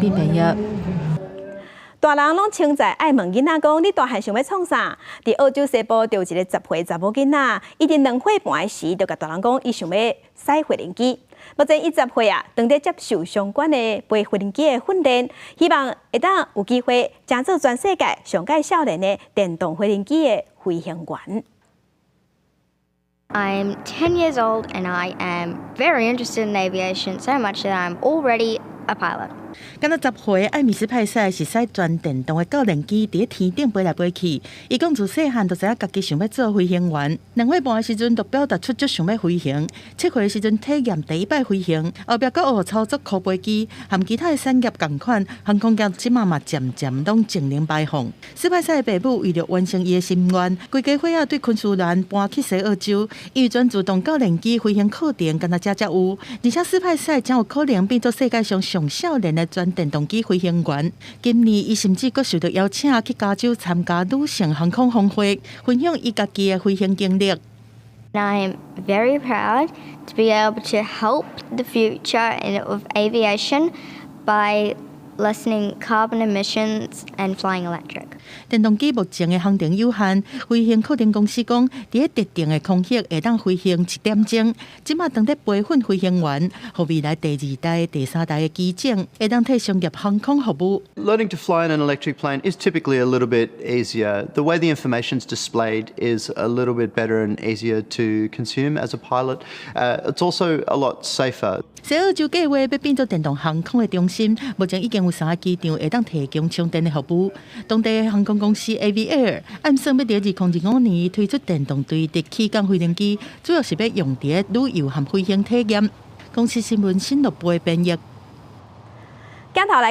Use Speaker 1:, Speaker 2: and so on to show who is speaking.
Speaker 1: 編譯。
Speaker 2: 大人攏稱讚愛問囡仔講，你大漢想欲創啥？佇澳洲西部就有一个10歲查某囡仔，伊佇2歲半時就共大人講，伊想欲駛飛行機。目前伊10歲啊，正佇接受相關的飛飛行機的訓練，希望會當有機會成做全世界上蓋少年的電動飛行機的飛行員。
Speaker 3: I'm 10 years old and I am very interested in aviation, so much that I'm already a pilot.
Speaker 4: 敢若10歲，艾米斯派賽是駛全電動的教練機佇天頂飛來飛去。伊講自細漢就知影家己想欲做飛行員。2歲半的時陣就表達出足想欲飛行。7歲的時陣體驗第一擺飛行，後壁閣學操作箍飛機，和其他的產業仝款，航空業這馬嘛漸漸攏淨零排放。斯派賽的爸母為著完成伊的心願，規家伙仔對昆士蘭搬去西澳洲，因為全自動教練機飛行課程敢若遮才有，而且斯派賽真有可能變做世界上上少年的全電動機飛行員。今年，伊甚至閣受到邀請去加州參加女性航空峰會，分享伊家己的飛行經歷。
Speaker 3: I am very proud to be able to help the future of aviation by lessening carbon emissions and flying electric.
Speaker 4: 電動機目前的航程有限，飛行課程公司講，佇咧特定的空域會當飛行一點鐘。這馬正佇培訓飛行員，予未來第二代、第三代的機種會當替商業航空服務。
Speaker 5: Learning to fly in an electric plane is typically a little bit easier. The way the information's displayed is a little bit better and easier to consume as a pilot. It's also a lot safer.
Speaker 4: 西澳洲計劃欲變做電動航空的中心，目前已經有三个機場會當提供充電的服務。當地的航空公司 Aviair 按算欲佇2025年推出電動垂直起降飛行機，主要是欲用佇旅遊和飛行體驗。公視新聞新錄播編譯。
Speaker 2: 鏡頭來。